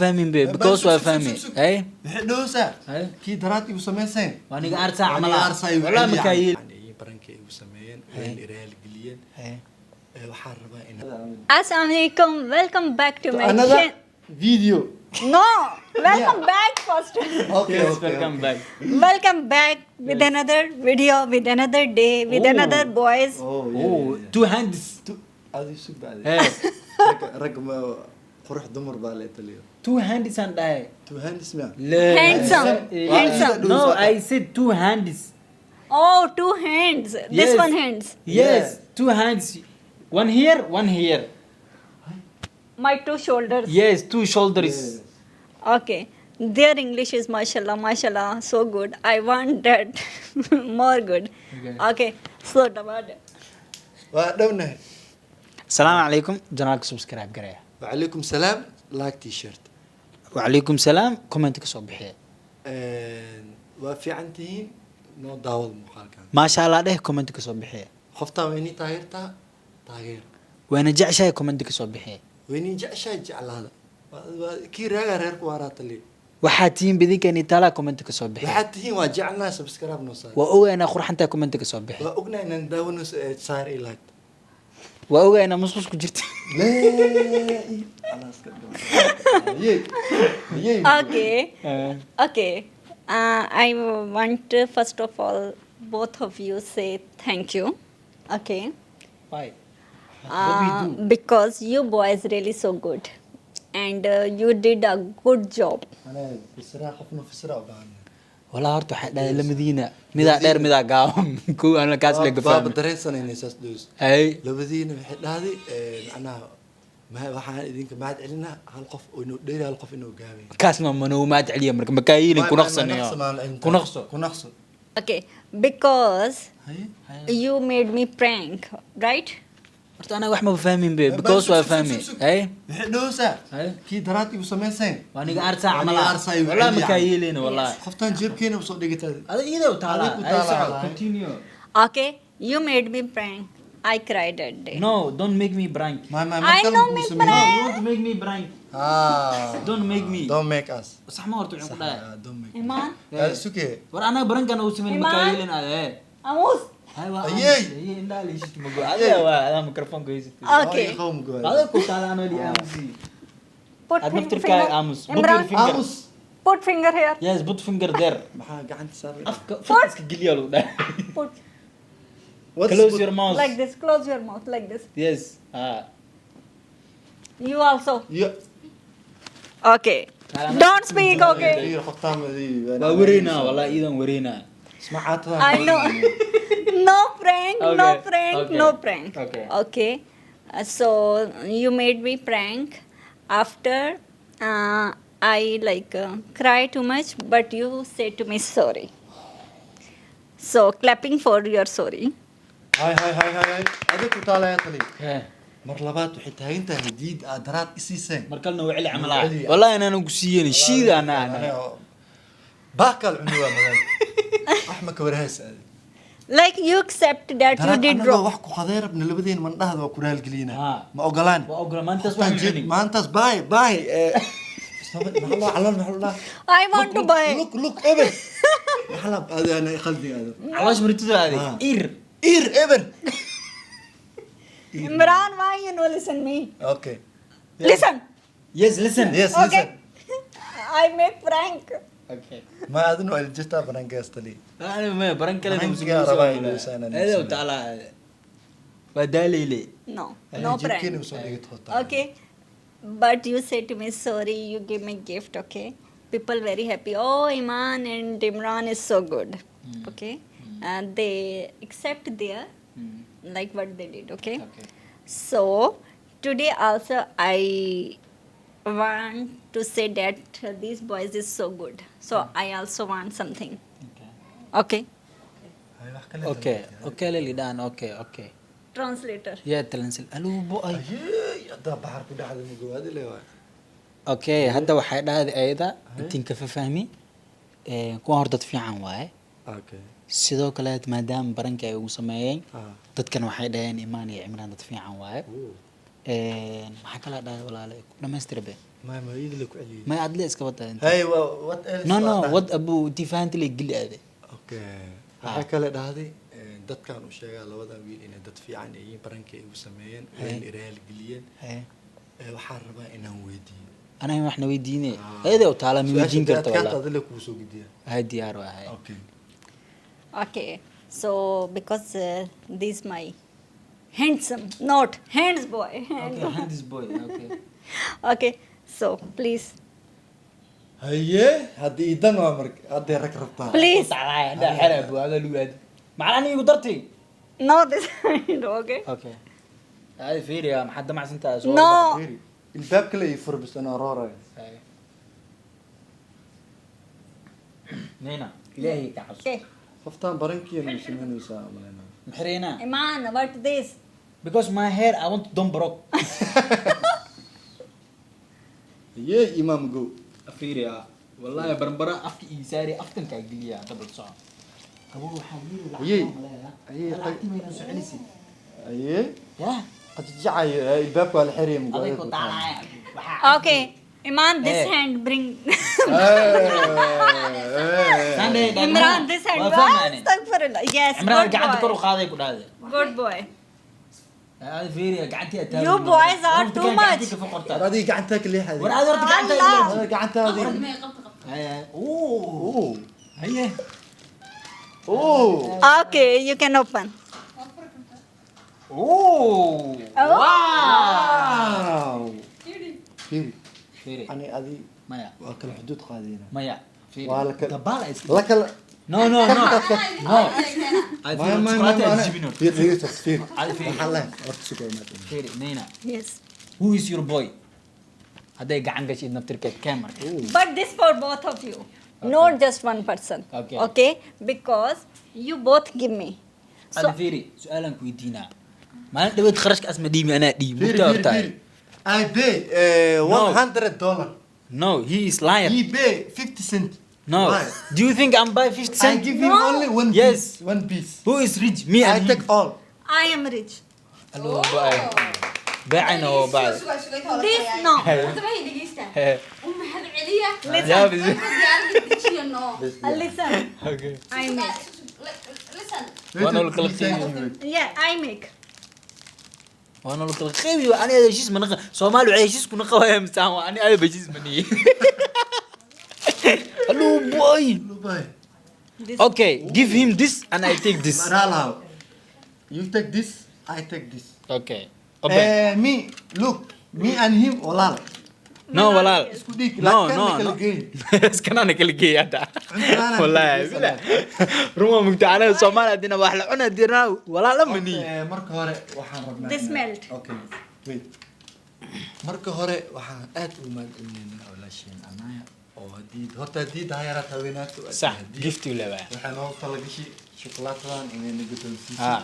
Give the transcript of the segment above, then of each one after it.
Fahmin be, because waa fahmi. Hey. Waxay dhahaysaa Hey. kii daraad igu samayseen. Waa niga aarsaa Waa camal niga ah. aarsaa igu Wallahi celiya. makaa yeeli. Yani prank-kay igu sameeyeen, wayna i raaligeliyeen. Hey. Ee, waxaan rabaa in Assalamu alaikum. Welcome back to my another channel. video. No, welcome back first. Okay. Yes, Okay. welcome Okay. back. Welcome back with another video, with another day, with Oh. another boys. Oh, yeah, Oh, yeah. two hands. Adi sug bacdi. Hey. Rag ma qurux dumar baa la taliyo. Two hands aan dhahay. Two hands miya? Handsome. Handsome. No, I said two hands. Oh, two hands. This Yes. one hands. Yes, two hands. One here, one here. My two shoulders. Yes, two shoulders. Yes. Okay. Their English is mashallah, mashallah, so good. I want that more good. Okay. Okay. So, Dawad. Waa dhownahay. Asalaamu calaykum. Channel-ka subscribe garaya. Wacalaykum salaam, like, t-shirt. Wacalaykum salaam, comment ka soo bixiya. Waa fiican tihiin, noo daawada muuqaalkan. Maasha Allah dheh, comment ka soo bixiya. Qoftaan waa inii taageertaa, taageer. Waana jeceshahay, comment ka soo bixiya. Waa inii jeceshahay, jeclaada. Kii raagaa reerku waaraa taliya. Waxaa tihiin bidinkeeni taalaa, comment ka soo bixiya. Waxaad tihiin waa jecelnahay, subscribe noo saar. Waa ogaa inaa qurxantahay, comment ka soo bixiya. Waa ognahay inaan daawanayso ee saar i like. Waa ogaa inaa musqus ku jirta. Yey yey. Okay. Okay. I want to, first of all, both of you say thank you. Okay. Why? What we do? Because you boys really so good. And you did a good job. Anaa fisraa qofna fisraa u baahan. Walaa horta waxay dhahay lamadiina midaa dheer, midaa gaaban, kow aan kaas la Baaba gafaami. Dareensan inay saas dhahayso. Hay. Labadiina waxay dhahday, macnaha waxaan idinka mahad celinaa hal qof oo inuu dheeri, hal qof inuu gaabay. Kaasna manuu mahad celiya marka makaayilin ku naqsanayo ku naqso. Ku naqso. Okay. Because Haye. you made me prank, right? Horta anaga wax maba fahmin be, because waa fahmi. Hay. Waxay dhahaysaa Haye. kii daraad igu samayseen. Waa niga aarsaa Waa camal niga ah. aarsaa igu Walaa celiya. makaayilin walaa. Qoftaan jeebkeena usoo dhigatay. Ada iyada u taalaa. Adiga ku Hay, taalaa. soco, continue. Okay. You made me prank. I cried that day. No, don't make me prank. Ma I know me No, prank. you want to make me prank. Ah. Don't make me. Don't make us. Sax ma horta wuxuu ku dhahay. Ah, don't make. Iman, Ah, suke. War anaga prank-kan uu sameyn Iman. makaayilin ada eh. Amus. Hay, waa Ayey. ayey, indhaha la heshid mago adiga waa adaa microphone-ka haysatid. Okay. Qowm go'ay. Adiga ku taala anoo li aamusi. Put Aad naftirkaaga finger. aamus. Put your Imran, finger. Aamus. put finger here. Yes, put finger there. Maxaa gacanta saaray? Afka farta iska geliya lagu dhahay. Put What's Close put- your mouth. like this. Close your mouth like this. Yes, ah. You also. Yo. Okay. Don't speak. Okay. Fiir, qoftaan Waa wareynaa wallahi, iidan wareynaa. Isma I know. No prank. No Okay, prank. okay, No prank. Okay. Okay. So you made me prank. After I like cry too much, but you said to me sorry. So clapping for your sorry. Hay hay hay hay hay. Adiga ku taalaya tali. Eh, Mar labaad waxay taagan tahay hadiid aad daraad isiiseen. Mar kalena waa celi camal ah. Waa celi. Wallahi inaanan ku siiyeen shiida anaa Aniga baakal cuni waa magaal. Wax ma ka warhaysa adiga. Like you accept that you Daraad did anagoo wrong. wax ku qaday rabna labadeen man dhahda waa ku raalgelina. Ha. Ma ogolaan. Waa ogolaan, maantaas wax Qoftaan ma jeeb- cunin. Maantaas baay baay maxaa loo calool maxaa loo dhahaa? I want to buy. Look, look, eber. Maxaa la aad ana qalbiga aad. Caloosh martida aaday. Ah. Ir. Ir eber. Imran, why you no listen me? Okay. Listen. Yes, listen. Yes, Okay. listen. I make prank. Okay. Ma adinu ay jirtaa prank-gaas tali. Ana ma prank kale. Prank-ga rabaa inuu saanan. Aad u taala waa daaleyle. No, no Jeebkeena prank. usoo dhigid hotaa. Okay. But you said to me sorry, you give me gift, okay? People very happy. Oh, Iman and Imran is so good. Okay? And they accept their like what they did, okay? Okay. So today also I want to say that these boys is so good. So I also want something. Okay? Hay, wax kale. Okay, leli dhaan, okay. Translator. Yaa talansil aluubo ay. Ayey, haddaa baxar ku dhacda ma gowaadi le waay. Okay, hadda waxay dhahday ayada intiin ka fahmi kuwan hor dad fiican waaye. Sidoo kale maadaama prank-ka ay ugu sameeyeen, dadkan waxay dhaheen Imaan iyo Cimraan dad fiican waaye. Maxaa kala dhahay walaale? Dhamaystir be. Ma iyada la ku celiyey. May adle iska wada. Hey, what else? No, waa dhahay? What abu intii fahanta le geli aade. Okay, waxaa kale dhahday dadkan u sheegaa labadan wiil inay dad fiican ay yihiin, prank-ka ay igu sameeyeen, wayna i raali geliyeen. Waxaan rabaa inaan weydiiyo. Anaga waxna weydiine, ayada u taala, ma weydiin karta adkaanta wallah. Adile kugu soo gediyaa. Hay, diyaar waa hay. Okay. Okay, so because this my handsome, not hands boy. Okay, hands boy, okay. Okay, so please, Haye, haddii idan waa marka hadday rag rabtaa. Please. Xera abu ada lagu aadi macna aniga igu dartay. No, this side, okay. Okay, ay fiiriya, maxaad damacsantahay soo? No. Fiiri, ilbaab kale ii fur bis, anaa rooraya. Hay. Nina, ilaahay ka cabso. Okay. Qoftaan prank-kiina samaynaysaa malaynaa. Maxreena. Iman, what this? Because my hair I want to don't broke. Haye, imaam, go. Fiiriya, wallahi baranbara afka ii saari, afkan kaa geliya dabal soco abo waxaa yiri. Haye. Haye. Lacagti mayna soo celisid. Haye. Ya. Qajajacayo ilbaabka waa la xiraya. Aday ku taalaya waxaa. Okay, Iman, this Eh. hand bring. Sunday. Imran, this hand. Waa fahmaane. Astaghfirullah. Yes, Cimraan, good gacanta kor u boy. qaaday ku dhahday. Good boy. Aad fiiriya, gacantii aad. You boys are too much. War adiga gacantaa ka leexaday. War aad horta gacanta. Allah. Adiga gacantaadii. Haye, oo haye. Oh. Okay, you can open. Oo. Oh. Wow. Fiiri. Fiiri. Ani adi Maya. waa kala xuduud qaadayna. Maya, fiiri. Waa la kala dabaal ay iska la kala No. Ay, Ma fiiri, ma shukulaato ma aad jibin horta. Fiiri, fiiri, fiiri. Adi fiiri. Waxaan leeyahay horta sugo maad. Fiiri, Nina. Yes. Who is your boy? Hadday gacan gashid naftirkeed keen marka. But this for both of you, not just one person. Okay. Okay? Because you both give me. So Adi fiiri, su-aalaan ku weydiinaa. Maalin dhaweyd kharashka asma dhiibi, anaa dhiibi. Fiiri, Mugtaa fiiri, hortaa. fiiri. I pay $100. No, he is liar. He pay 50 cent. No. Why? Do you think I'm buy 50 I cent? give him No. only one Yes. piece. One piece. Who is rich? Me I and take him. all. I am rich. Allo, bye. Beecayna oo bacda. This no. Yaa bis. Listen. Okay. I make. Waa nolo kala qiimi. Yeah, I make. Waa nolo kala qiimi. Ani ada heshiis mana Soomaali waxay heshiis kuna qabaya misaan waa ani ada heshiis maniye. Hello boy. Bye. This. Okay, give him this and I take this. Maralaw. You take this, I take this. Okay. Open. Me, look, me and him, walaal. No, walaal. Isku dhiig. No, laakiin no, na kala no. geyn. Iskanana kala geey hadda. Cuntada Wallahi, kala geey. bila. Ruma mugta anaga Soomaali hadina wax la cuna dirnaa walaal mani. Marka hore waxaan rabnaa This melt. Okay, wait. Marka hore waxaan aad u mahadcelinaynaa walaasheen Anaya oo haddii horta haddii daayaraad haweenaadka u Sax, haddii- gift u leeyahay. Waxay noogu talagashay shuklaatadan inay na guddoonsiiso. Ah.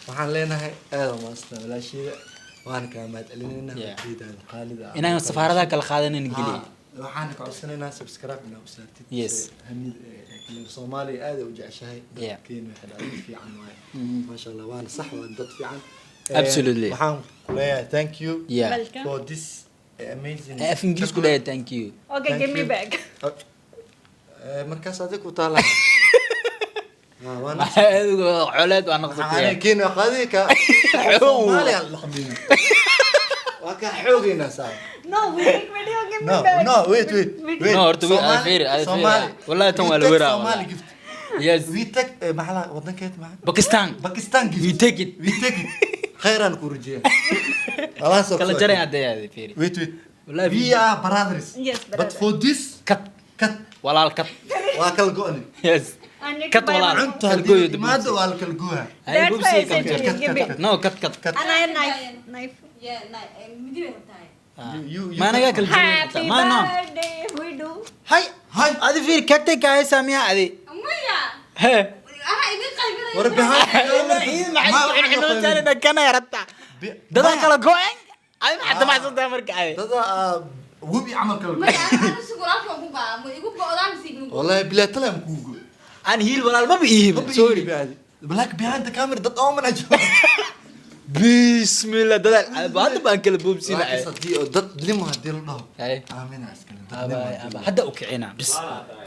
Waxaan leenahay aad u mahadsantahay walaasheeda, waana kaa mahadcelinaynaa Yeah. hadiidaada qaalida ah. Inaan safaaradaha kala qaadanin geliya. Ah, waxaan ka codsanaynaa subscribe inaa u saartid. Yes. Hamid kale Soomaaliya aad ay u jeceshahay. Yeah. Dadkeena waxay dhahaan dad fiican waaye, maasha Allah, waana sax, waa dad fiican. Absolutely. Waxaan ku leeyahay thank you Yeah. Welcome. for this amazing Af Ingiriis ku leeyahay thank you. Okay, Thank give me you. back. Markaas adiga ku taala. Ah, waana Adigu coleed waa noqotay. Waxaan keena qaadi ka Soomaaliya la dhaqmiyo. Waa ka xoogeynaa saa. No, we make video, give me No, back. no, wait, wait, wait. No, horta wait, Somali- fair, fair. Somali. Wallahi tan We waa la take weraa, Somali wallahi. gift. Yes. We take maxaa wadankeed maxaa? Pakistan. Pakistan gift. We take it. We take it. Khayraan ku rajeeya. Khalaas oo Kala ku jaray hadda yaade fiiri. Wait, wait. Wallahi We are brothers. Yes, But brother. for this, Cut. cut. Walaal cut. Waa kala go'ni. Yes. I need to Cut buy walaal. one. Cunto Kala haddii gooyo imaado waa la kala gooyaa. Hay That's gubsi why I kala said jar. to you, give it. No, cut, cut. Cut. And I have knife. Knife. You Ma naga cut. kala jaray. Happy Ma no. birthday, we do. Hay, hay. Adi fiiri kagtay ka haysaa miyaa adi? He. War behind the camera. Kana yarata. Dada kala go'en. Adi maxaa damacsantahay marka adi? Dada webi camal kala go'ay. Wallahi bilaa tala aan kugu go'ay. Aan hiil walaal maba iihiba. Sorry. Sorry. Black behind the camera dad oo mana joogo. Bismillah, dadaal hadda baan kala boobsiinay. Laakiin haddii oo dadnimo haddii la dhaho, Haye. Aamina iskale dadnimo Aba, haddii aba, la hadda u kicina bis.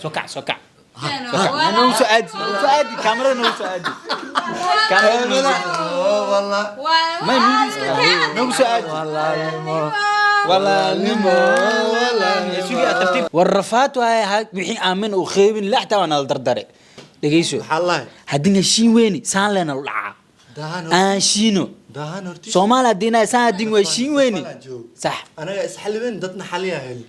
Soo kac, soo kac, soo kac. Nagu soo aadi, nagu soo aadi kaamirada, nagu soo aadi kaamirada, nagu soo aadi. Oh, wallah. May nagu soo aadi. Walaalnimo. Walaalnimo, walaalnimo. Sugi tartiib. War rafaad waaye, wixii Aamin uu qeybin laxtaa waa nala dardare. Dhegeyso. Maxaa lahay? Haddii heshiin weyni saan leena lu dhacaa. Daahan. Aan shiino. Daahan hortiis. Soomaali haddii saan haddii waa heshiin weyni. Sax. Anaga isxalibeen, dadna xaliya heli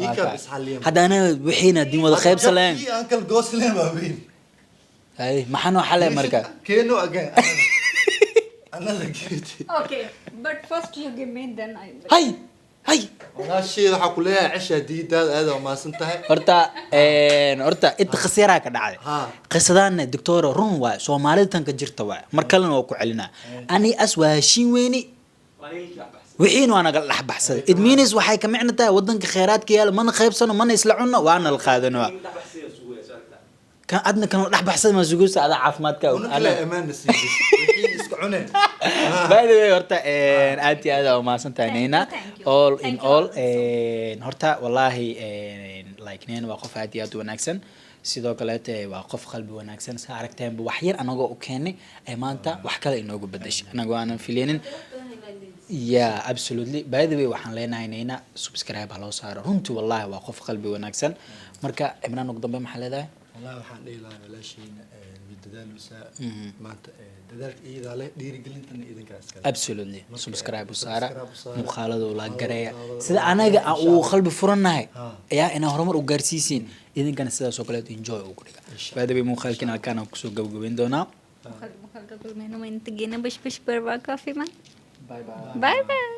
ikaab isxaliyan. Hadda anaga wixiina haddii wada qaybsan lahayn. Jabkii aan kala goosleen waa weyn. Hay, maxaa noo xalay marka? Keeno again another gift. Okay, but first you give me, then I will. Hay hay. Walaasheeda waxaa ku leeyahay cesha diidaada, aad waa mahadsan tahay. Horta horta inta khasyaraa ka dhacday. Qisadaana doctor run waay, Soomaalida tan ka jirta waay. Mar kalena waa ku celinaa, ani as waa heshiin weyni, wixiina waa nagala dhex baxsaday. It means waxay ka micno tahay wadanka kheyraadka yaala mana qaybsano, mana isla cunno, waana la qaadano. Kan adna kan la dhex baxsaday ma sugaysa adaa caafimaadka og. Una kale ammaan na siiyay, wixii iska cuneen. By the way, horta aad iyo aad aa umahadsan tahay, Thank you, Nina. thank you. All in Thank you all, also. Horta wallahi like Nina waa qof aad iyo aad u wanaagsan. Sidoo kaleete waa qof qalbi wanaagsan. Saa aragteenba, wax yar anagoo u keenay ay maanta wax kale inoogu bedeshay anagoo aanan fileynin. Yeah, absolutely. By the way, waxaan leenahay Nina subscribe ha loo saaro. Runtii wallahi waa qof qalbi wanaagsan. Marka Cimraan, ugu dambe maxaa leedahay? Wallahi waxaan dhihi lahaa walaashayna way dadaaleysaa maanta, dadaalka iyadaa leh, dhiirigelintana idinkaa iskale. Absolutely. Marka, subscribe u saara, subscribe u saara. Muuqaalada la gareeya. Muuqaalada sida la anaga aan insha ugu Allah. qalbi furannahay ayaa inaa horumar u gaarsiisiin, idinkana sidaas oo kaleeto enjoy ugu dhiga. By the way, muuqaalkiina halkaan aan kusoo gabagabeyn doonaa. Bye bye.